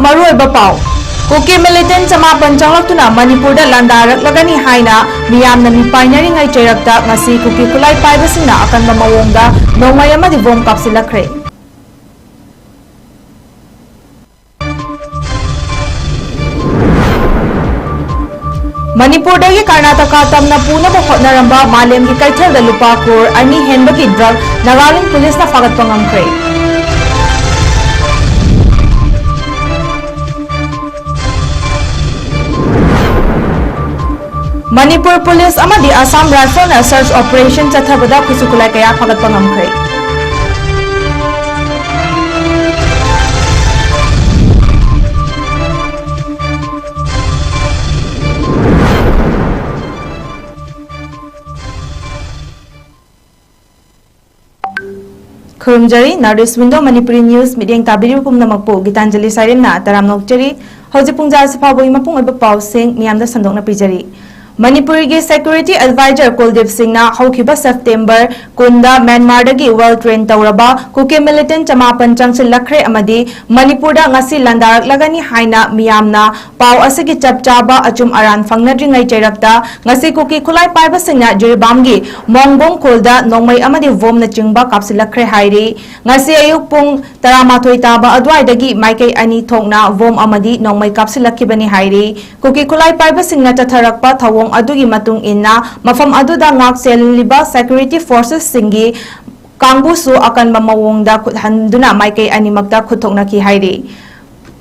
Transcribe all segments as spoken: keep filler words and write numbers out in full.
ꯃꯔꯨꯑꯣꯏꯕ ꯄꯥꯎ꯫ ꯀꯨꯀꯤ militant ꯆꯃꯥꯄꯟ ꯆꯪꯂꯛꯇꯨꯅ ꯃꯅꯤꯄꯨꯔꯗ ꯂꯥꯟꯗꯥꯔꯛꯂꯒꯅꯤ ꯍꯥꯏꯅ ꯃꯤꯌꯥꯝꯅ ꯃꯤꯄꯥꯏꯅꯔꯤꯉꯩ ꯆꯩꯔꯛꯇ ꯉꯁꯤ ꯀꯨꯀꯤ ꯈꯨꯠꯂꯥꯏ ꯄꯥꯏꯕꯁꯤꯡꯅ ꯑꯀꯟꯕ ꯃꯑꯣꯡꯗ ꯅꯣꯡꯃꯩ ꯑꯃꯗꯤ ꯕꯣꯝ ꯀꯥꯞꯁꯤꯜꯂꯛꯈ꯭ꯔꯦ꯫ ꯃꯅꯤꯄꯨꯔꯗꯒꯤ ꯀꯔꯅꯥꯇꯀꯥ ꯇꯝꯅ ꯄꯨꯅꯕ ꯍꯣꯠꯅꯔꯝꯕ ꯃꯥꯂꯦꯝꯒꯤ ꯀꯩꯊꯦꯜꯗ ꯂꯨꯄꯥ ꯀ꯭ꯔꯣꯔ ꯑꯅꯤ ꯍꯦꯟꯕꯒꯤ drug ꯅꯥꯒꯥꯂꯦꯟ ꯄꯨꯂꯤꯁꯅ ꯐꯥꯒꯠꯄ ꯉꯝꯈ꯭ꯔꯦ꯫ ꯃꯅꯤꯄꯨꯔ ꯄꯨꯂꯤꯁ ꯑꯃꯗꯤ ꯑꯁꯥꯝ ꯔꯥꯏꯐꯜꯅ search operation ꯆꯠꯊꯕꯗ ꯈꯨꯠꯁꯨ ꯈꯨꯠꯂꯥꯏ ꯀꯌꯥ ꯐꯥꯒꯠꯄ ꯉꯝꯈ꯭ꯔꯦ꯫ ꯈꯨꯔꯨꯝꯖꯔꯤ꯫ North East Window Manipuri news ꯃꯤꯠꯌꯦꯡ ꯇꯥꯕꯤꯔꯤꯕ ꯄꯨꯝꯅꯃꯛꯄꯨ ꯒꯤꯇꯥꯟꯖꯂꯤ ꯁꯥꯏꯔꯦꯝꯅ ꯇꯔꯥꯝꯅ ꯑꯣꯛꯆꯔꯤ꯫ ꯍꯧꯖꯤꯛ ꯄꯨꯡꯖꯥ ꯑꯁꯤ ꯐꯥꯎꯕꯒꯤ ꯃꯄꯨꯡ ꯑꯣꯏꯕ ꯄꯥꯎꯁꯤꯡ ꯃꯤꯌꯥꯝꯗ ꯁꯟꯗꯣꯛꯅ ꯄꯤꯖꯔꯤ꯫ ꯃꯅꯤꯄꯨꯔꯒꯤ security advisor ꯀꯨꯜꯗꯤꯞ ꯁꯤꯡꯅ ꯍꯧꯈꯤꯕ September ꯀꯨꯟꯗ ꯃ꯭ꯌꯥꯟꯃꯥꯔꯗꯒꯤ well train ꯇꯧꯔꯕ ꯀꯨꯀꯤ militant ꯆꯃꯥꯄꯟ ꯆꯪꯁꯤꯜꯂꯛꯈ꯭ꯔꯦ ꯑꯃꯗꯤ ꯃꯅꯤꯄꯨꯔꯗ ꯉꯁꯤ ꯂꯥꯟꯗꯥꯔꯛꯂꯒꯅꯤ ꯍꯥꯏꯅ ꯃꯤꯌꯥꯝꯅ ꯄꯥꯎ ꯑꯁꯤꯒꯤ ꯆꯞ ꯆꯥꯕ ꯑꯆꯨꯝ ꯑꯔꯥꯟ ꯐꯪꯅꯗ꯭ꯔꯤꯉꯩ ꯆꯩꯔꯛꯇ ꯉꯁꯤ ꯀꯨꯀꯤ ꯈꯨꯠꯂꯥꯏ ꯄꯥꯏꯕꯁꯤꯡꯅ ꯖꯤꯔꯤꯕꯥꯝꯒꯤ ꯃꯣꯡꯕꯣꯡ ꯈꯨꯜꯗ ꯅꯣꯡꯃꯩ ꯑꯃꯗꯤ ꯕꯣꯝꯅꯆꯤꯡꯕ ꯀꯥꯞꯁꯤꯜꯂꯛꯈ꯭ꯔꯦ ꯍꯥꯏꯔꯤ꯫ ꯉꯁꯤ ꯑꯌꯨꯛ ꯄꯨꯡ ꯇꯔꯥꯃꯥꯊꯣꯏ ꯇꯥꯕ ꯑꯗꯨꯋꯥꯏꯗꯒꯤ ꯃꯥꯏꯀꯩ ꯑꯅꯤ ꯊꯣꯛꯅ ꯕꯣꯝ ꯑꯃꯗꯤ ꯅꯣꯡꯃꯩ ꯀꯥꯞꯁꯤꯜꯂꯛꯈꯤꯕꯅꯤ ꯍꯥꯏꯔꯤ꯫ ꯀꯨꯀꯤ ꯈꯨꯠꯂꯥꯏ ꯄꯥꯏꯕꯁꯤꯡꯅ ꯆꯠꯊꯔꯛꯄ ꯊꯧꯑꯣꯡ ꯑꯗꯨꯒꯤ ꯃꯇꯨꯡ ꯏꯟꯅ ꯃꯐꯝ ꯑꯗꯨꯗ ꯉꯥꯛ ꯁꯦꯜꯂꯤꯕ security forcesꯁꯤꯡꯒꯤ ꯀꯥꯡꯕꯨꯁꯨ ꯑꯀꯟꯕ ꯃꯑꯣꯡꯗ ꯈꯨꯠ ꯍꯟꯗꯨꯅ ꯃꯥꯏꯀꯩ ꯑꯅꯤꯃꯛꯇ ꯈꯨꯠ ꯊꯣꯛꯅꯈꯤ ꯍꯥꯏꯔꯤ꯫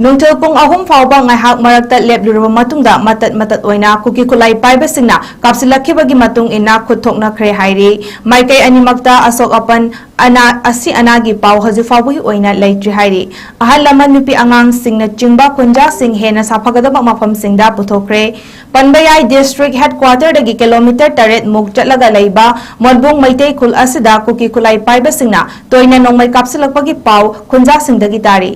ꯅꯨꯡꯊꯤꯜ ꯄꯨꯡ ꯑꯍꯨꯝ ꯐꯥꯎꯕ ꯉꯥꯏꯍꯥꯛ ꯃꯔꯛꯇ ꯂꯦꯞꯂꯨꯔꯕ ꯃꯇꯨꯡꯗ ꯃꯇꯠ ꯃꯇꯠ ꯑꯣꯏꯅ ꯀꯨꯀꯤ ꯈꯨꯠꯂꯥꯏ ꯄꯥꯏꯕꯁꯤꯡꯅ ꯀꯥꯞꯁꯤꯜꯂꯛꯈꯤꯕꯒꯤ ꯃꯇꯨꯡ ꯏꯟꯅ ꯈꯨꯠ ꯊꯣꯛꯅꯈ꯭ꯔꯦ ꯍꯥꯏꯔꯤ꯫ ꯃꯥꯏꯀꯩ ꯑꯅꯤꯃꯛꯇ ꯑꯁꯣꯛ ꯑꯄꯟ ꯑꯅꯥ, ꯑꯁꯤ ꯑꯅꯥꯒꯤ ꯄꯥꯎ ꯍꯧꯖꯤꯛ ꯐꯥꯎꯕꯒꯤ ꯑꯣꯏꯅ ꯂꯩꯇ꯭ꯔꯤ ꯍꯥꯏꯔꯤ꯫ ꯑꯍꯜ ꯂꯃꯟ, ꯅꯨꯄꯤ ꯑꯉꯥꯡꯁꯤꯡꯅꯆꯤꯡꯕ ꯈꯨꯟꯖꯥꯁꯤꯡ ꯍꯦꯟꯅ ꯁꯥꯐꯒꯗꯕ ꯃꯐꯝꯁꯤꯡꯗ ꯄꯨꯊꯣꯛꯈ꯭ꯔꯦ꯫ ꯄꯟꯕ ꯌꯥꯏ, district headquarterꯗꯒꯤ kilometre ꯇꯔꯦꯠ ꯃꯨꯛ ꯆꯠꯂꯒ ꯂꯩꯕ ꯃꯣꯠꯕꯨꯡ ꯃꯩꯇꯩ ꯈꯨꯜ ꯑꯁꯤꯗ ꯀꯨꯀꯤ ꯈꯨꯠꯂꯥꯏ ꯄꯥꯏꯕꯁꯤꯡꯅ ꯇꯣꯏꯅ ꯅꯣꯡꯃꯩ ꯀꯥꯞꯁꯤꯜꯂꯛꯄꯒꯤ ꯄꯥꯎ ꯈꯨꯟꯖꯥꯁꯤꯡꯗꯒꯤ ꯇꯥꯔꯤ꯫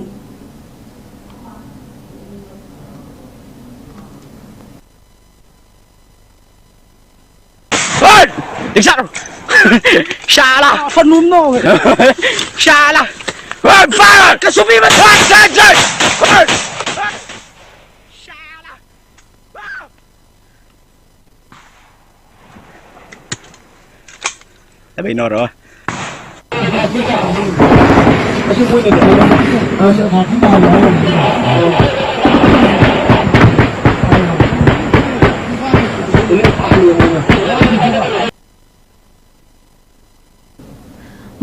Hey! Exact! Shala! Fanum no. Shala! Fire! Fire! Kasumi, fire! Fire! Fire! Abay, Noro.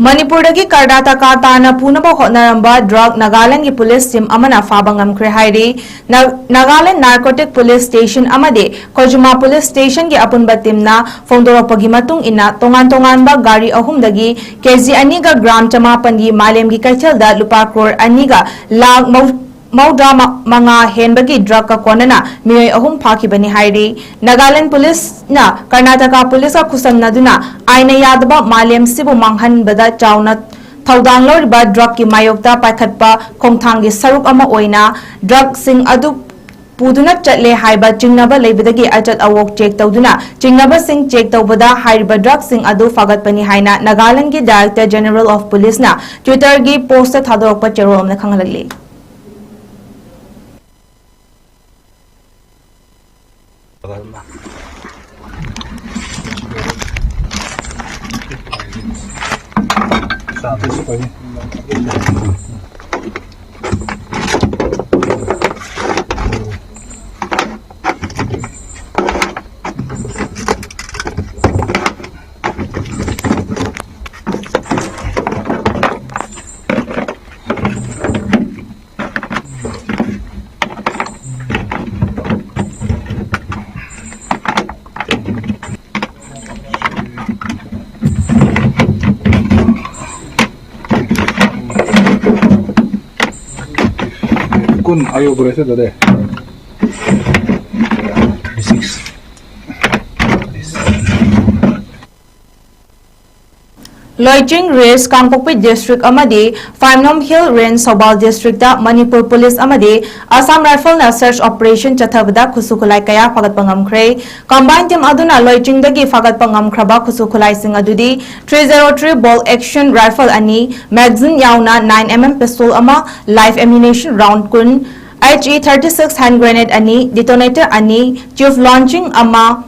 ꯃꯅꯤꯄꯨꯔꯗꯒꯤ ꯀꯔꯅꯥꯇꯀꯥ ꯇꯥꯟꯅ ꯄꯨꯅꯕ ꯍꯣꯠꯅꯔꯝꯕ ꯗ꯭ꯔꯒ ꯅꯥꯒꯥꯂꯦꯟꯗꯒꯤ ꯄꯨꯂꯤꯁ ꯇꯤꯝ ꯑꯃꯅ ꯐꯥꯕ ꯉꯝꯈ꯭ꯔꯦ ꯍꯥꯏꯔꯤ꯫ ꯅ-, ꯅꯥꯒꯥꯂꯦꯟꯗ ꯅꯥꯔꯀꯣꯇꯤꯛ ꯄꯨꯂꯤꯁ ꯁ꯭ꯇꯦꯁꯟ ꯑꯃꯗꯤ ꯈꯣꯖꯨꯃꯥ ꯄꯨꯂꯤꯁ ꯁ꯭ꯇꯦꯁꯟꯒꯤ ꯑꯄꯨꯟꯕ ꯇꯤꯝꯅ ꯐꯣꯡꯗꯣꯔꯛꯄꯒꯤ ꯃꯇꯨꯡ ꯏꯟꯅ, ꯇꯣꯉꯥꯟ ꯇꯣꯉꯥꯟꯕ ꯒꯥꯔꯤ ꯑꯍꯨꯝꯗꯒꯤ ꯀꯦꯖꯤ ꯑꯅꯤꯒ ꯒ꯭ꯔꯥꯝ ꯆꯃꯥꯄꯟꯒꯤ ꯃꯥꯂꯦꯝꯒꯤ ꯀꯩꯊꯦꯜꯗ ꯂꯨꯄꯥ ꯀ꯭ꯔꯣꯔ ꯑꯅꯤꯒ ꯂꯥꯈ ꯃꯧ-, ꯃꯧꯗ꯭ꯔꯥ ꯃ-, ꯃꯉꯥ ꯍꯦꯟꯕꯒꯤ ꯗ꯭ꯔꯒꯀ ꯀꯣꯟꯅꯅ ꯃꯤꯑꯣꯏ ꯑꯍꯨꯝ ꯐꯥꯈꯤꯕꯅꯤ ꯍꯥꯏꯔꯤ꯫ ꯅꯥꯒꯥꯂꯦꯟꯗ ꯄꯨꯂꯤꯁꯅ ꯀꯔꯅꯥꯇꯀꯥ ꯄꯨꯂꯤꯁꯀ ꯈꯨꯠꯁꯝꯅꯗꯨꯅ ꯑꯥꯏꯟꯅ ꯌꯥꯗꯕ ꯃꯥꯂꯦꯝꯁꯤꯕꯨ ꯃꯥꯡꯍꯟꯕꯗ ꯆꯥꯎꯅ ꯊꯧꯗꯥꯡ ꯂꯧꯔꯤꯕ ꯗ꯭ꯔꯒꯀꯤ ꯃꯥꯌꯣꯛꯇ ꯄꯥꯏꯈꯠꯄ ꯈꯣꯡꯊꯥꯡꯒꯤ ꯁꯔꯨꯛ ꯑꯃ ꯑꯣꯏꯅ ꯗ꯭ꯔꯒꯁꯤꯡ ꯑꯗꯨ ꯄꯨꯗꯨꯅ ꯆꯠꯂꯦ ꯍꯥꯏꯕ ꯆꯤꯡꯅꯕ ꯂꯩꯕꯗꯒꯤ ꯑꯆꯠ ꯑꯋꯣꯛ ꯆꯦꯛ ꯇꯧꯗꯨꯅ, ꯆꯤꯡꯅꯕꯁꯤꯡ ꯆꯦꯛ ꯇꯧꯕꯗ ꯍꯥꯏꯔꯤꯕ ꯗ꯭ꯔꯒꯁꯤꯡ ꯑꯗꯨ ꯐꯥꯒꯠꯄꯅꯤ ꯍꯥꯏꯅ ꯅꯥꯒꯥꯂꯦꯟꯗꯒꯤ Director General of Policeꯅ Twitterꯒꯤ ꯄꯣꯁꯇ ꯊꯥꯗꯣꯔꯛꯄ ꯆꯦꯔꯣꯜ ꯑꯃꯅ ꯈꯪꯍꯜꯂꯛꯂꯤ꯫ ꯀꯨꯟ ꯑꯌꯧꯕ꯭ꯔꯥ ꯁꯤꯗꯗꯤ? ꯂꯣꯏꯆꯤꯡ ꯔꯦꯟꯖ ꯀꯥꯡꯄꯣꯛꯄꯤ ꯗꯤꯁꯇ꯭ꯔꯤꯛ ꯑꯃꯗꯤ Phaimnom hill range Thoubal district Manipur police ꯑꯃꯗꯤ ꯑꯁꯥꯝ ꯔꯥꯏꯐꯜꯅ ꯁꯔꯆ ꯑꯣꯄꯔꯦꯁꯟ ꯆꯠꯊꯕꯗ ꯈꯨꯠꯁꯨ ꯈꯨꯠꯂꯥꯏ ꯀꯌꯥ ꯐꯥꯒꯠꯄ ꯉꯝꯈ꯭ꯔꯦ꯫ ꯀꯝꯕꯥꯏꯟ ꯇꯤꯝ ꯑꯗꯨꯅ ꯂꯣꯏꯆꯤꯡꯗꯒꯤ ꯐꯥꯒꯠꯄ ꯉꯝꯈ꯭ꯔꯕ ꯈꯨꯠꯁꯨ ꯈꯨꯠꯂꯥꯏꯁꯤꯡ ꯑꯗꯨꯗꯤ three zero three bolt action rifle ꯑꯅꯤ, magazine ꯌꯥꯎꯅ nine M M pistol ꯑꯃ, live ammunition round ꯀꯨꯟ, H E thirty six hand grenade ꯑꯅꯤ, detonator ꯑꯅꯤ, tube launching ꯑꯃ,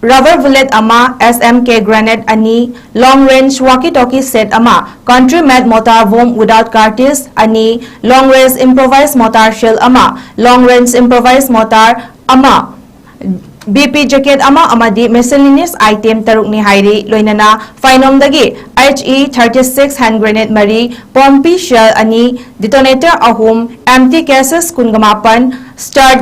rubber bullet ꯑꯃ, S M K grenade ꯑꯅꯤ, long range walkie talkie set ꯑꯃ, country made mortar bomb without cartridge ꯑꯅꯤ, long range improvised mortar shell ꯑꯃ, long range improvised mortar ꯑꯃ, B P jacket ꯑꯃ ꯑꯃꯗꯤ miscellaneous item ꯇꯔꯨꯛꯅꯤ ꯍꯥꯏꯔꯤ꯫ ꯂꯣꯏꯅꯅ ꯐꯥꯏꯅꯣꯝꯗꯒꯤ H E thirty six hand grenade ꯃꯔꯤ, Pompey shell ꯑꯅꯤ, detonator ꯑꯍꯨꯝ, empty cases ꯀꯨꯟꯒ ꯃꯥꯄꯟ, stun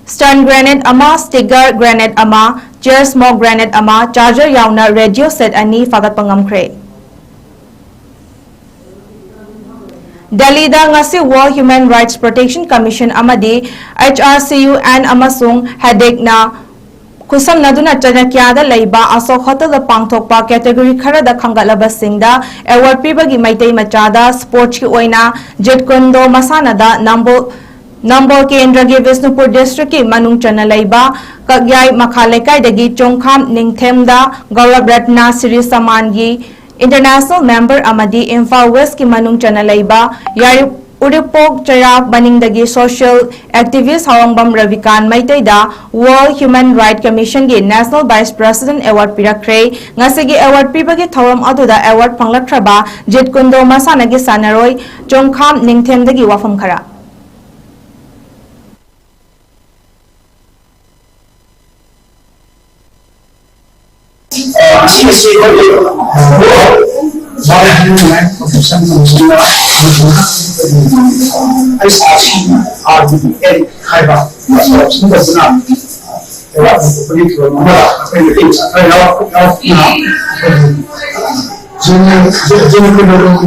stun grenade ꯑꯃ, stinger grenade ꯑꯃ, chair smoke grenade ꯑꯃ, charger ꯌꯥꯎꯅ radio set ꯑꯅꯤ ꯐꯥꯒꯠꯄ ꯉꯝꯈ꯭ꯔꯦ꯫ ꯗꯦꯜꯂꯤꯗ ꯉꯁꯤ World Human Rights Protection Commission ꯑꯃꯗꯤ H R C U N ꯑꯃꯁꯨꯡ ꯍꯦꯗꯦꯛꯅ ꯈꯨꯠꯁꯝꯅꯗꯨꯅ ꯆꯅꯀ꯭ꯌꯥꯗ ꯂꯩꯕ ꯑꯁꯣꯛ ꯍꯣꯇꯦꯜꯗ ꯄꯥꯡꯊꯣꯛꯄ category ꯈꯔꯗ ꯈꯟꯒꯠꯂꯕꯁꯤꯡꯗ award ꯄꯤꯕꯒꯤ ꯃꯩꯇꯩ ꯃꯆꯥꯗ sportsꯀꯤ ꯑꯣꯏꯅ ꯖꯤꯠ ꯀꯨꯟꯗꯣ ꯃꯁꯥꯟꯅꯗ ꯅꯝꯕꯣꯜ ꯅꯝꯕꯣꯜ ꯀꯦꯟꯗ꯭ꯔꯒꯤ ꯕꯤꯁꯅꯨꯄꯨꯔ ꯗꯤꯁꯇ꯭ꯔꯤꯛꯀꯤ ꯃꯅꯨꯡ ꯆꯟꯅ ꯂꯩꯕ ꯀꯛꯌꯥꯏ ꯃꯈꯥ ꯂꯩꯀꯥꯏꯗꯒꯤ ꯆꯣꯡꯈꯥꯝ ꯅꯤꯡꯊꯦꯝꯗ ꯒꯧꯔꯕ ꯔꯠꯅ ꯁꯤꯔꯤ ꯁꯃꯥꯟꯒꯤ international member ꯑꯃꯗꯤ ꯏꯝꯐꯥꯜ ꯋꯦꯁꯀꯤ ꯃꯅꯨꯡ ꯆꯟꯅ ꯂꯩꯕ ꯌꯥꯏ ꯎꯔꯤꯄꯣꯛ ꯆꯩꯔꯥꯛ ꯃꯅꯤꯡꯗꯒꯤ social activist ꯍꯥꯎꯔꯪꯕꯝ ꯔꯕꯤꯀꯥꯟ ꯃꯩꯇꯩꯗ World Human Rights Commissionꯒꯤ National Vice President Award ꯄꯤꯔꯛꯈ꯭ꯔꯦ꯫ ꯉꯁꯤꯒꯤ award ꯄꯤꯕꯒꯤ ꯊꯧꯔꯝ ꯑꯗꯨꯗ award ꯐꯪꯂꯛꯈ꯭ꯔꯕ ꯖꯤꯠ ꯀꯨꯟꯗꯣ ꯃꯁꯥꯟꯅꯒꯤ ꯁꯥꯟꯅꯔꯣꯏ ꯆꯣꯡꯈꯥꯝ ꯅꯤꯡꯊꯦꯝꯗꯒꯤ ꯋꯥꯐꯝ ꯈꯔ꯫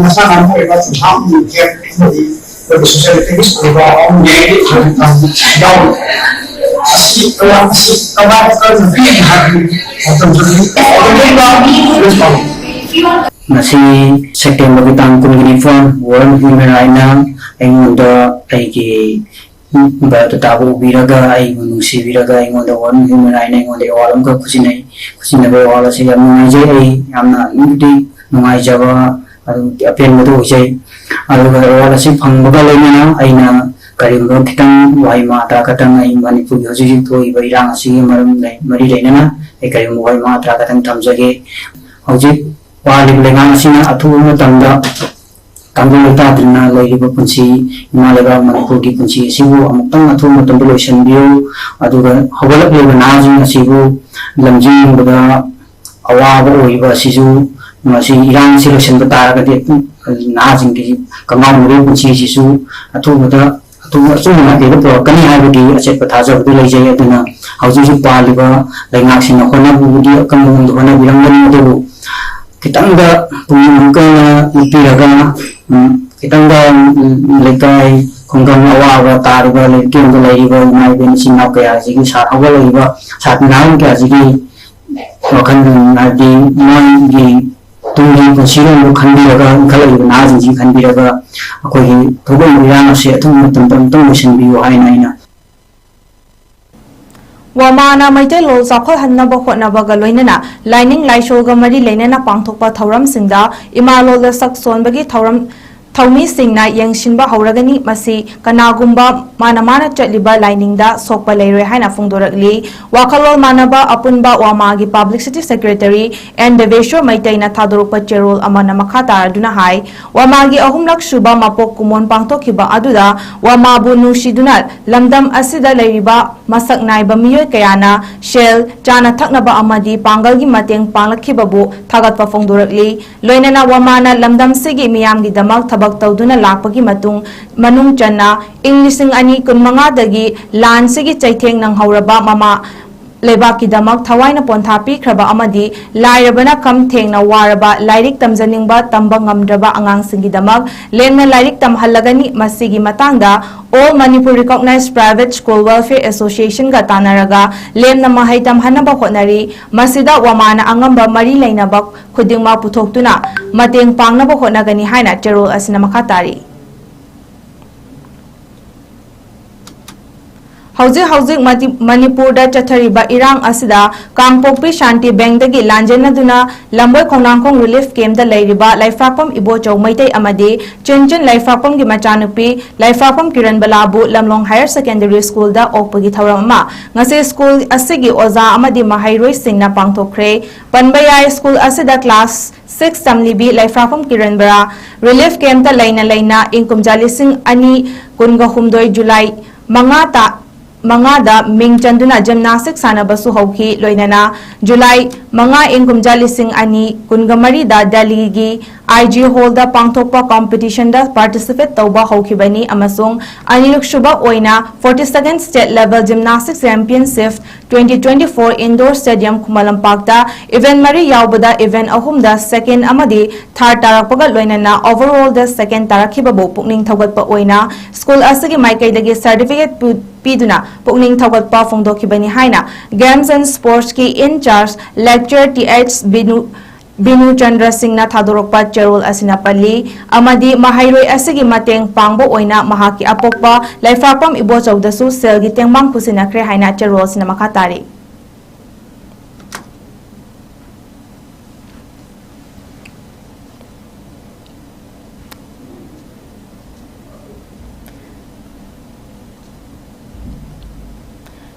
ꯃꯁꯥꯟꯅ ꯑꯃ ꯑꯣꯏꯕ ꯆꯤꯟꯖꯥꯛ ꯅꯤꯡꯊꯦꯝ ꯑꯃꯗꯤ ꯑꯩꯈꯣꯏꯒꯤ social activist ꯑꯣꯏꯕ ꯑꯍꯨꯝ ꯌꯥꯎꯔꯤ꯫ ꯑꯁꯤ ꯀꯃꯥꯏ-, ꯑꯁꯤ ꯀꯃꯥꯏꯅ ꯀꯔꯝꯅ ꯄꯤꯔꯤ ꯍꯥꯏꯕꯗꯤ ꯃꯇꯝ ꯆꯪꯏ꯫ ꯉꯁꯤ ꯁꯦꯞꯇꯦꯝꯕꯔꯒꯤ ꯇꯥꯡ ꯀꯨꯟꯒ ꯅꯤꯄꯥꯟ World Human Rightꯅ ꯑꯩꯉꯣꯟꯗ ꯑꯩꯒꯤ ꯕꯥꯏꯑꯣꯗꯥꯇꯥꯕꯨ ꯎꯕꯤꯔꯒ, ꯑꯩꯕꯨ ꯅꯨꯡꯁꯤꯕꯤꯔꯒ, ꯑꯩꯉꯣꯟꯗ World Human Rightꯅ ꯑꯩꯉꯣꯟꯗ ꯑꯦꯋꯥꯔꯗ ꯑꯃꯈꯛ ꯈꯨꯠꯁꯤꯟꯅꯩ꯫ ꯈꯨꯠꯁꯤꯟꯅꯕ ꯑꯦꯋꯥꯔꯗ ꯑꯁꯤ ꯌꯥꯝ ꯅꯨꯡꯉꯥꯏꯖꯩ꯫ ꯑꯩ ꯌꯥꯝꯅ ꯑꯗꯨꯛꯀꯤ ꯃꯇꯤꯛ ꯅꯨꯡꯉꯥꯏꯖꯕ, ꯑꯗꯨꯛꯀꯤ ꯑꯄꯦꯟꯕꯗꯨ ꯑꯣꯏꯖꯩ꯫ ꯑꯗꯨꯒ ꯑꯦꯋꯥꯔꯗ ꯑꯁꯤ ꯐꯪꯕꯒ ꯂꯣꯏꯅꯅ ꯑꯩꯅ ꯀꯔꯤꯒꯨꯝꯕ ꯈꯤꯇꯪ ꯋꯥꯍꯩ ꯃꯉꯥ ꯇꯔꯥ ꯈꯛꯇꯪ ꯑꯩ ꯃꯅꯤꯄꯨꯔꯒꯤ ꯍꯧꯖꯤꯛ ꯍꯧꯖꯤꯛ ꯊꯣꯛꯏꯕ ꯏꯔꯥꯡ ꯑꯁꯤꯒꯤ ꯃꯔꯝ ꯂꯩ-, ꯃꯔꯤ ꯂꯩꯅꯅ ꯑꯩ ꯀꯔꯤꯒꯨꯝꯕ ꯋꯥꯍꯩ ꯃꯉꯥ ꯇꯔꯥ ꯈꯛꯇꯪ ꯊꯝꯖꯒꯦ꯫ ꯍꯧꯖꯤꯛ ꯄꯥꯜꯂꯤꯕ ꯂꯩꯉꯥꯛ ꯑꯁꯤꯅ ꯑꯊꯨꯕ ꯃꯇꯝꯗ ꯇꯥꯡꯒꯣꯜ ꯂꯩꯇꯥꯗꯅ ꯂꯩꯔꯤꯕ ꯄꯨꯟꯁꯤ, ꯏꯃꯥ ꯂꯩꯕꯥꯛ ꯃꯅꯤꯄꯨꯔꯒꯤ ꯄꯨꯟꯁꯤ ꯑꯁꯤꯕꯨ ꯑꯃꯨꯛꯇꯪ ꯑꯊꯨꯕ ꯃꯇꯝꯗ ꯂꯣꯏꯁꯤꯟꯕꯤꯌꯨ꯫ ꯑꯗꯨꯒ ꯍꯧꯒꯠꯂꯛꯂꯤꯕ ꯅꯍꯥꯁꯤꯡ ꯑꯁꯤꯕꯨ ꯂꯝꯖꯤꯡꯕꯗ ꯑꯋꯥꯕ ꯑꯣꯏꯔꯤꯕ ꯑꯁꯤꯁꯨ, ꯃꯁꯤ ꯏꯔꯥꯡꯁꯤ ꯂꯣꯏꯁꯤꯟꯕ ꯇꯥꯔꯒꯗꯤ ꯅꯍꯥꯁꯤꯡꯒꯤ ꯀꯉꯥꯎꯅꯕꯒꯤ ꯄꯨꯟꯁꯤ ꯑꯁꯤꯁꯨ ꯑꯊꯨꯕꯗ ꯑꯗꯨꯝ ꯑꯆꯨꯝꯕ ꯃꯥꯏꯀꯩꯗ ꯄꯨꯔꯛꯀꯅꯤ ꯍꯥꯏꯕꯒꯤ ꯑꯆꯦꯠꯄ ꯊꯥꯖꯕꯗꯨ ꯂꯩꯖꯩ꯫ ꯑꯗꯨꯅ ꯍꯧꯖꯤꯛ ꯍꯧꯖꯤꯛ ꯄꯥꯜꯂꯤꯕ ꯂꯩꯉꯥꯛꯁꯤꯡꯅ ꯍꯣꯠꯅꯕꯕꯨꯗꯤ ꯑꯀꯟꯕ ꯃꯑꯣꯡꯗ ꯍꯣꯠꯅꯕꯤꯔꯝꯒꯅꯤ, ꯑꯗꯨꯕꯨ ꯈꯤꯇꯪꯗ ꯄꯨꯛꯅꯤꯡ ꯑꯃꯨꯛꯀ ꯍꯟꯅ ꯅꯨꯄꯤꯔꯒ, ꯎꯝ, ꯈꯤꯇꯪꯗ, ꯎꯝ, ꯂꯩꯀꯥꯏ ꯈꯨꯡꯒꯪ ꯑꯋꯥꯕ ꯇꯥꯔꯤꯕ ꯂꯩꯔꯛꯀꯤ ꯑꯃꯗ ꯂꯩꯔꯤꯕ ꯏꯃꯥ ꯏꯕꯦꯟ ꯏꯆꯤꯟ ꯏꯅꯥꯎ ꯀꯌꯥꯁꯤꯒꯤ ꯁꯥ-, ꯍꯧꯒꯠꯂꯛꯏꯕ ꯁꯥꯇ꯭ꯔ ꯅꯍꯥꯔꯣꯜ ꯀꯌꯥꯁꯤꯒꯤ ꯋꯥꯈꯜ, ꯍꯥꯏꯕꯗꯤ ꯃꯣꯏꯒꯤ ꯇꯨꯡꯒꯤ ꯄꯨꯟꯁꯤꯔꯣꯜꯗꯨ ꯈꯟꯕꯤꯔꯒ, ꯏꯟꯈꯠꯂꯛꯂꯤꯕ ꯅꯍꯥꯁꯤꯡꯁꯤ ꯈꯟꯕꯤꯔꯒ, ꯑꯩꯈꯣꯏꯒꯤ ꯊꯣꯛꯂꯛꯂꯤꯕ ꯏꯔꯥꯡ ꯑꯁꯤ ꯑꯊꯨꯕ ꯃꯇꯝꯗ ꯑꯃꯨꯛꯇꯪ ꯂꯣꯏꯁꯤꯟꯕꯤꯌꯨ ꯍꯥꯏꯅ ꯑꯩꯅ ꯋꯥꯃꯥꯅ ꯃꯩꯇꯩꯂꯣꯟ ꯆꯥꯎꯈꯠꯍꯟꯅꯕ ꯍꯣꯠꯅꯕꯒ ꯂꯣꯏꯅꯅ ꯂꯥꯏꯅꯤꯡ ꯂꯥꯏꯁꯣꯜꯒ ꯃꯔꯤ ꯂꯩꯅꯅ ꯄꯥꯡꯊꯣꯛꯄ ꯊꯧꯔꯝꯁꯤꯡꯗ ꯏꯃꯥꯂꯣꯟꯗ ꯁꯛ ꯁꯣꯟꯕꯒꯤ ꯊꯧꯔꯝ ꯊꯧꯃꯤꯁꯤꯡꯅ ꯌꯦꯡꯁꯤꯟꯕ ꯍꯧꯔꯒꯅꯤ꯫ ꯃꯁꯤ ꯀꯅꯥꯒꯨꯝꯕ ꯃꯥꯅ ꯃꯥꯅ ꯆꯠꯂꯤꯕ ꯂꯥꯏꯅꯤꯡꯗ ꯁꯣꯛꯄ ꯂꯩꯔꯣꯏ ꯍꯥꯏꯅ ꯐꯣꯡꯗꯣꯔꯛꯂꯤ꯫ ꯋꯥꯈꯜꯂꯣꯟ ꯃꯥꯟꯅꯕ ꯑꯄꯨꯟꯕ ꯋꯥꯃꯥꯒꯤ ꯄꯕ꯭ꯂꯤꯁꯤꯇꯤ ꯁꯦꯀ꯭ꯔꯦꯇꯔꯤ ꯑꯦꯟ ꯗꯦꯕꯦꯁꯣꯔ ꯃꯩꯇꯩꯅ ꯊꯥꯗꯣꯔꯛꯄ ꯆꯦꯔꯣꯜ ꯑꯃꯅ ꯃꯈꯥ ꯇꯥꯔꯗꯨꯅ ꯍꯥꯏ, ꯋꯥꯃꯥꯒꯤ ꯑꯍꯨꯝꯂꯛ ꯁꯨꯕ ꯃꯄꯣꯛ ꯀꯨꯝꯑꯣꯟ ꯄꯥꯡꯊꯣꯛꯈꯤꯕ ꯑꯗꯨꯗ ꯋꯥꯃꯥꯕꯨ ꯅꯨꯡꯁꯤꯗꯨꯅ ꯂꯝꯗꯝ ꯑꯁꯤꯗ ꯂꯩꯔꯤꯕ ꯃꯁꯛ ꯅꯥꯏꯕ ꯃꯤꯑꯣꯏ ꯀꯌꯥꯅ ꯁꯦꯜ, ꯆꯥꯅ ꯊꯛꯅꯕ ꯑꯃꯗꯤ ꯄꯥꯡꯒꯜꯒꯤ ꯃꯇꯦꯡ ꯄꯥꯡꯂꯛꯈꯤꯕꯕꯨ ꯊꯥꯒꯠꯄ ꯐꯣꯡꯗꯣꯔꯛꯂꯤ꯫ ꯂꯣꯏꯅꯅ ꯋꯥꯃꯥꯅ ꯂꯝꯗꯝꯁꯤꯒꯤ ꯃꯤꯌꯥꯝꯒꯤꯗꯃꯛ ꯊꯕꯛ ꯇꯧꯗꯨꯅ ꯂꯥꯛꯄꯒꯤ ꯃꯇꯨꯡ, ꯃꯅꯨꯡ ꯆꯟꯅ ꯏꯪ ꯂꯤꯁꯤꯡ ꯑꯅꯤ ꯀꯨꯟꯃꯉꯥꯗꯒꯤ ꯂꯥꯟꯁꯤꯒꯤ ꯆꯩꯊꯦꯡ ꯅꯪꯍꯧꯔꯕ ꯃꯃꯥ ꯂꯩꯕꯥꯛꯀꯤꯗꯃꯛ ꯊꯋꯥꯏꯅ ꯄꯣꯟꯊꯥ ꯄꯤꯈ꯭ꯔꯕ ꯑꯃꯗꯤ ꯂꯥꯏꯔꯕꯅ ꯈꯝ ꯊꯦꯡꯅ ꯋꯥꯔꯕ ꯂꯥꯏꯔꯤꯛ ꯇꯝꯖꯅꯤꯡꯕ ꯇꯝꯕ ꯉꯝꯗ꯭ꯔꯕ ꯑꯉꯥꯡꯁꯤꯡꯒꯤꯗꯃꯛ ꯂꯦꯝꯅ ꯂꯥꯏꯔꯤꯛ ꯇꯝꯍꯜꯂꯒꯅꯤ꯫ ꯃꯁꯤꯒꯤ ꯃꯇꯥꯡꯗ All Manipur Recognized Private School Welfare Associationꯒ ꯇꯥꯟꯅꯔꯒ ꯂꯦꯝꯅ ꯃꯍꯩ ꯇꯝꯍꯟꯅꯕ ꯍꯣꯠꯅꯔꯤ꯫ ꯃꯁꯤꯗ ꯋꯥꯃꯥꯅ ꯑꯉꯝꯕ ꯃꯔꯤ ꯂꯩꯅꯕ ꯈꯨꯗꯤꯡꯃꯛ ꯄꯨꯊꯣꯛꯇꯨꯅ ꯃꯇꯦꯡ ꯄꯥꯡꯅꯕ ꯍꯣꯠꯅꯒꯅꯤ ꯍꯥꯏꯅ ꯆꯦꯔꯣꯜ ꯑꯁꯤꯅ ꯃꯈꯥ ꯇꯥꯔꯤ꯫ ꯍꯧꯖꯤꯛ ꯍꯧꯖꯤꯛ ꯃꯇꯤ-, ꯃꯅꯤꯄꯨꯔꯗ ꯆꯠꯊꯔꯤꯕ ꯏꯔꯥꯡ ꯑꯁꯤꯗ ꯀꯥꯡꯄꯣꯛꯄꯤ ꯁꯥꯟꯇꯤ ꯕꯦꯡꯗꯒꯤ ꯂꯥꯟꯖꯦꯟꯅꯗꯨꯅ ꯂꯝꯕꯣꯏ ꯈꯣꯡꯅꯥꯡꯈꯣꯡ ꯔꯤꯂꯤꯐ ꯀꯦꯝꯞꯇ ꯂꯩꯔꯤꯕ ꯂꯩꯐ꯭ꯔꯥꯛꯄꯝ ꯏꯕꯣꯆꯧ ꯃꯩꯇꯩ ꯑꯃꯗꯤ ꯆꯨꯟꯆꯨꯟ ꯂꯩꯐ꯭ꯔꯥꯛꯄꯝꯒꯤ ꯃꯆꯥꯅꯨꯄꯤ ꯂꯩꯐ꯭ꯔꯥꯛꯄꯝ ꯀꯤꯔꯟꯕꯂꯥꯕꯨ ꯂꯝꯂꯣꯡ ꯍꯥꯌꯔ ꯁꯦꯀꯦꯟꯗꯔꯤ ꯁ꯭ꯀꯨꯜꯗ ꯑꯣꯛꯄꯒꯤ ꯊꯧꯔꯝ ꯑꯃ ꯉꯁꯤ ꯁ꯭ꯀꯨꯜ ꯑꯁꯤꯒꯤ ꯑꯣꯖꯥ ꯑꯃꯗꯤ ꯃꯍꯩꯔꯣꯏꯁꯤꯡꯅ ꯄꯥꯡꯊꯣꯛꯈ꯭ꯔꯦ꯫ ꯄꯟꯕ ꯌꯥꯏ, ꯁ꯭ꯀꯨꯜ ꯑꯁꯤꯗ ꯀ꯭ꯂꯥꯁ ꯁꯤꯛꯁ ꯇꯝꯂꯤꯕꯤ ꯂꯩꯐ꯭ꯔꯥꯛꯄꯝ ꯀꯤꯔꯟꯕꯂꯥ ꯔꯤꯂꯤꯐ ꯀꯦꯝꯞꯇ ꯂꯩꯅ ꯂꯩꯅ ꯏꯪ ꯀꯨꯝꯖꯥ ꯂꯤꯁꯤꯡ ꯑꯅꯤ ꯀꯨꯟꯒ ꯍꯨꯝꯗꯣꯏ ꯖꯨꯂꯥꯏ ꯃꯉꯥ ꯇꯥ-, ꯃꯉꯥꯗ ꯃꯤꯡ ꯆꯟꯗꯨꯅ ꯖꯤꯝꯅꯥꯁꯇꯤꯛ ꯁꯥꯟꯅꯕꯁꯨ ꯍꯧꯈꯤ꯫ ꯂꯣꯏꯅꯅ ꯖꯨꯂꯥꯏ ꯃꯉꯥ ꯏꯪ ꯀꯨꯝꯖꯥ ꯂꯤꯁꯤꯡ ꯑꯅꯤ ꯀꯨꯟꯒ ꯃꯔꯤꯗ ꯗꯦꯜꯂꯤꯒꯤ ꯑꯥꯏ ꯖꯤ ꯍꯣꯜꯗ ꯄꯥꯡꯊꯣꯛꯄ ꯀꯝꯄꯤꯇꯤꯁꯟꯗ ꯄꯥꯔꯇꯤꯁꯤꯄꯦꯠ ꯇꯧꯕ ꯍꯧꯈꯤꯕꯅꯤ ꯑꯃꯁꯨꯡ ꯑꯅꯤꯔꯛꯁꯨꯕ ꯑꯣꯏꯅ forty second state level gymnastic championship twenty twenty four indoor stadium ꯈꯨꯃꯟ ꯂꯝꯄꯥꯛꯇ ꯏꯚꯦꯟꯠ ꯃꯔꯤ ꯌꯥꯎꯕꯗ ꯏꯚꯦꯟꯠ ꯑꯍꯨꯝꯗ ꯁꯦꯀꯦꯟ ꯑꯃꯗꯤ ꯊꯥꯔꯠ ꯇꯥꯔꯛꯄꯒ ꯂꯣꯏꯅꯅ ꯑꯣꯚꯔꯑꯣꯜꯗ ꯁꯦꯀꯦꯟ ꯇꯥꯔꯛꯈꯤꯕꯕꯨ ꯄꯨꯛꯅꯤꯡ ꯊꯧꯒꯠꯄ ꯑꯣꯏꯅ ꯁ꯭ꯀꯨꯜ ꯑꯁꯤꯒꯤ ꯃꯥꯏꯀꯩꯗꯒꯤ ꯁꯔꯇꯤꯐꯤꯀꯦꯠ ꯄꯨ-, ꯄꯤꯗꯨꯅ ꯄꯨꯛꯅꯤꯡ ꯊꯧꯒꯠꯄ ꯐꯣꯡꯗꯣꯛꯈꯤꯕꯅꯤ ꯍꯥꯏꯅ Games and Sportsꯀꯤ in charge lecturer T H Binu, Binu Chandra ꯁꯤꯡꯅ ꯊꯥꯗꯣꯔꯛꯄ ꯆꯦꯔꯣꯜ ꯑꯁꯤꯅ ꯄꯜꯂꯤ꯫ ꯑꯃꯗꯤ ꯃꯍꯩꯔꯣꯏ ꯑꯁꯤꯒꯤ ꯃꯇꯦꯡ ꯄꯥꯡꯕ ꯑꯣꯏꯅ ꯃꯍꯥꯛꯀꯤ ꯑꯄꯣꯛꯄ ꯂꯩꯐ꯭ꯔꯥꯛꯄꯝ ꯏꯕꯣꯆꯧꯗꯁꯨ ꯁꯦꯜꯒꯤ ꯇꯦꯡꯕꯥꯡ ꯈꯨꯠꯁꯤꯟꯅꯈ꯭ꯔꯦ ꯍꯥꯏꯅ ꯆꯦꯔꯣꯜ ꯑꯁꯤꯅ ꯃꯈꯥ ꯇꯥꯔꯤ꯫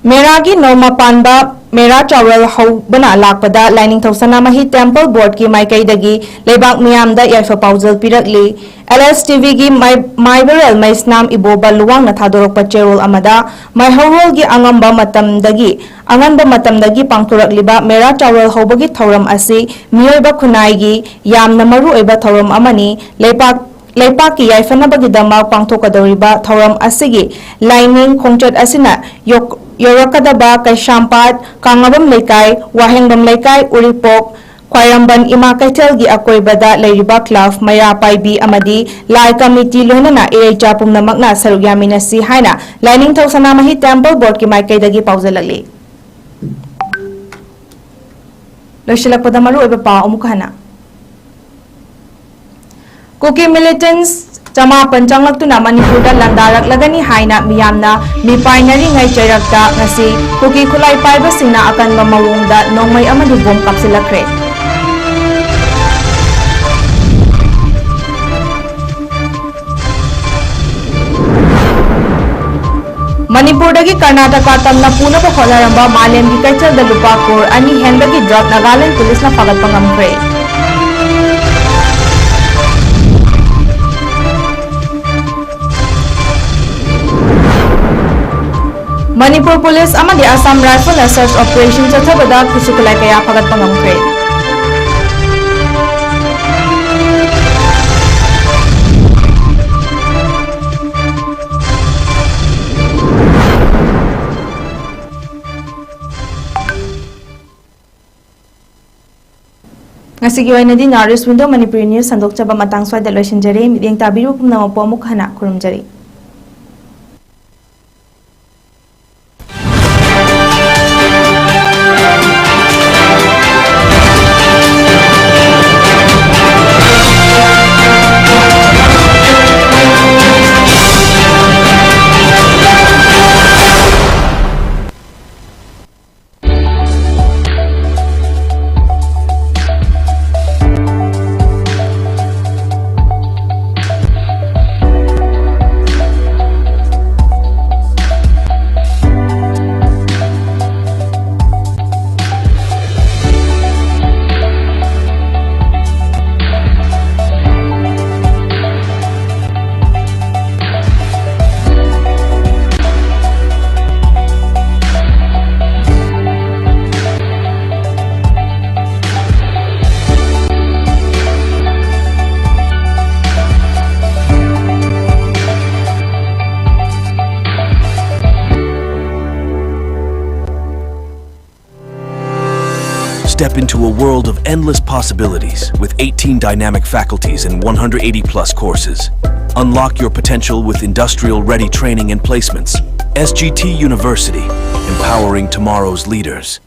ꯃꯦꯔꯥꯒꯤ ꯅꯣꯡꯃ ꯄꯥꯟꯕ ꯃꯦꯔꯥ ꯆꯥꯎꯔꯦꯜ ꯍꯧꯕꯅ ꯂꯥꯛꯄꯗ ꯂꯥꯏꯅꯤꯡꯊꯧ ꯁꯅꯥꯃꯍꯤ ꯇꯦꯝꯄꯜ ꯕꯣꯔꯗꯀꯤ ꯃꯥꯏꯀꯩꯗꯒꯤ ꯂꯩꯕꯥꯛ ꯃꯤꯌꯥꯝꯗ ꯌꯥꯏꯐ ꯄꯥꯎꯖꯦꯜ ꯄꯤꯔꯛꯂꯤ꯫ ꯑꯦꯜ ꯑꯦꯁ ꯇꯤ ꯚꯤꯒꯤ ꯃꯥꯏ-, ꯃꯥꯏꯕꯔꯦꯜ ꯃꯩꯁꯅꯥꯝ ꯏꯕꯣꯕ ꯂꯨꯋꯥꯡꯅ ꯊꯥꯗꯣꯔꯛꯄ ꯆꯦꯔꯣꯜ ꯑꯃꯗ ꯃꯩꯍꯧꯔꯣꯜꯒꯤ ꯑꯉꯝꯕ ꯃꯇꯝꯗꯒꯤ, ꯑꯉꯟꯕ ꯃꯇꯝꯗꯒꯤ ꯄꯥꯡꯊꯣꯔꯛꯂꯤꯕ ꯃꯦꯔꯥ ꯆꯥꯎꯔꯦꯜ ꯍꯧꯕꯒꯤ ꯊꯧꯔꯝ ꯑꯁꯤ ꯃꯤꯑꯣꯏꯕ ꯈꯨꯟꯅꯥꯏꯒꯤ ꯌꯥꯝꯅ ꯃꯔꯨꯑꯣꯏꯕ ꯊꯧꯔꯝ ꯑꯃꯅꯤ꯫ ꯂꯩꯄꯥꯛ ꯂꯩꯄꯥꯛꯀꯤ ꯌꯥꯏꯐꯅꯕꯒꯤꯗꯃꯛ ꯄꯥꯡꯊꯣꯛꯀꯗꯧꯔꯤꯕ ꯊꯧꯔꯝ ꯑꯁꯤꯒꯤ ꯂꯥꯏꯅꯤꯡ ꯈꯣꯡꯆꯠ ꯑꯁꯤꯅ ꯌꯣꯛ-, ꯌꯧꯔꯛꯀꯗꯕ ꯀꯩꯁꯥꯝꯄꯥꯠ, ꯀꯥꯡꯉꯕꯝ ꯂꯩꯀꯥꯏ, ꯋꯥꯍꯦꯡꯕꯝ ꯂꯩꯀꯥꯏ, ꯎꯔꯤꯄꯣꯛ, ꯈ꯭ꯋꯥꯏꯔꯝꯕꯟ ꯏꯃꯥ ꯀꯩꯊꯦꯜꯒꯤ ꯑꯀꯣꯏꯕꯗ ꯂꯩꯔꯤꯕ ꯀ꯭ꯂꯕ, ꯃꯩꯔꯥ ꯄꯥꯏꯕꯤ ꯑꯃꯗꯤ ꯂꯥꯏ ꯀꯃꯤꯇꯤ, ꯂꯣꯏꯅꯅ ꯏꯔꯩꯆꯥ ꯄꯨꯝꯅꯃꯛꯅ ꯁꯔꯨꯛ ꯌꯥꯃꯤꯟꯅꯁꯤ ꯍꯥꯏꯅ ꯂꯥꯏꯅꯤꯡꯊꯧ ꯁꯅꯥꯃꯍꯤ ꯇꯦꯝꯄꯜ ꯕꯣꯔꯗꯀꯤ ꯃꯥꯏꯀꯩꯗꯒꯤ ꯄꯥꯎꯖꯦꯜꯂꯛꯂꯤ꯫ ꯂꯣꯏꯁꯤꯜꯂꯛꯄꯗ ꯃꯔꯨꯑꯣꯏꯕ ꯄꯥꯎ ꯑꯃꯨꯛ ꯍꯟꯅ꯫ ꯀꯨꯀꯤ ꯃꯤꯂꯤꯇꯦꯟꯠꯁ ꯆꯃꯥꯄꯟ ꯆꯪꯂꯛꯇꯨꯅ ꯃꯅꯤꯄꯨꯔꯗ ꯂꯥꯟꯗꯥꯔꯛꯂꯒꯅꯤ ꯍꯥꯏꯅ ꯃꯤꯌꯥꯝꯅ ꯃꯤꯄꯥꯏꯅꯔꯤꯉꯩ ꯆꯩꯔꯛꯇ ꯉꯁꯤ ꯀꯨꯀꯤ ꯈꯨꯠꯂꯥꯏ ꯄꯥꯏꯕꯁꯤꯡꯅ ꯑꯀꯟꯕ ꯃꯑꯣꯡꯗ ꯅꯣꯡꯃꯩ ꯑꯃꯗꯤ ꯕꯣꯝ ꯀꯥꯞꯁꯤꯜꯂꯛꯈ꯭ꯔꯦ꯫ ꯃꯅꯤꯄꯨꯔꯗꯒꯤ ꯀꯔꯅꯥꯇꯀꯥ ꯇꯝꯅ ꯄꯨꯅꯕ ꯍꯣꯠꯅꯔꯝꯕ ꯃꯥꯂꯦꯝꯒꯤ ꯀꯩꯊꯦꯜꯗ ꯂꯨꯄꯥ ꯀ꯭ꯔꯣꯔ ꯑꯅꯤ ꯍꯦꯟꯕꯒꯤ ꯗ꯭ꯔꯒ ꯅꯥꯒꯥꯂꯦꯟ ꯄꯨꯂꯤꯁꯅ ꯐꯥꯒꯠꯄ ꯉꯝꯈ꯭ꯔꯦ꯫ ꯃꯅꯤꯄꯨꯔ ꯄꯨꯂꯤꯁ ꯑꯃꯗꯤ ꯑꯁꯥꯝ ꯔꯥꯏꯐꯜꯅ ꯁꯔꯆ ꯑꯣꯄꯔꯦꯁꯟ ꯆꯠꯊꯕꯗ ꯈꯨꯠꯁꯨ ꯈꯨꯠꯂꯥꯏ ꯀꯌꯥ ꯐꯥꯒꯠꯄ ꯉꯝꯈ꯭ꯔꯦ꯫ ꯉꯁꯤꯒꯤ ꯑꯣꯏꯅꯗꯤ North East Window Manipuri news ꯁꯟꯗꯣꯛꯆꯕ ꯃꯇꯥꯡ ꯁ꯭ꯋꯥꯏꯗ ꯂꯣꯏꯁꯤꯟꯖꯔꯦ꯫ ꯃꯤꯠꯌꯦꯡ ꯇꯥꯕꯤꯔꯤꯕ ꯄꯨꯝꯅꯃꯛꯄꯨ ꯑꯃꯨꯛ ꯍꯟꯅ ꯈꯨꯔꯨꯝꯖꯔꯤ꯫ Step into a world of endless possibilities with eighteen dynamic faculties and one hundred eighty plus courses. Unlock your potential with industrial ready training and placements. S G T University, empowering tomorrow's leaders.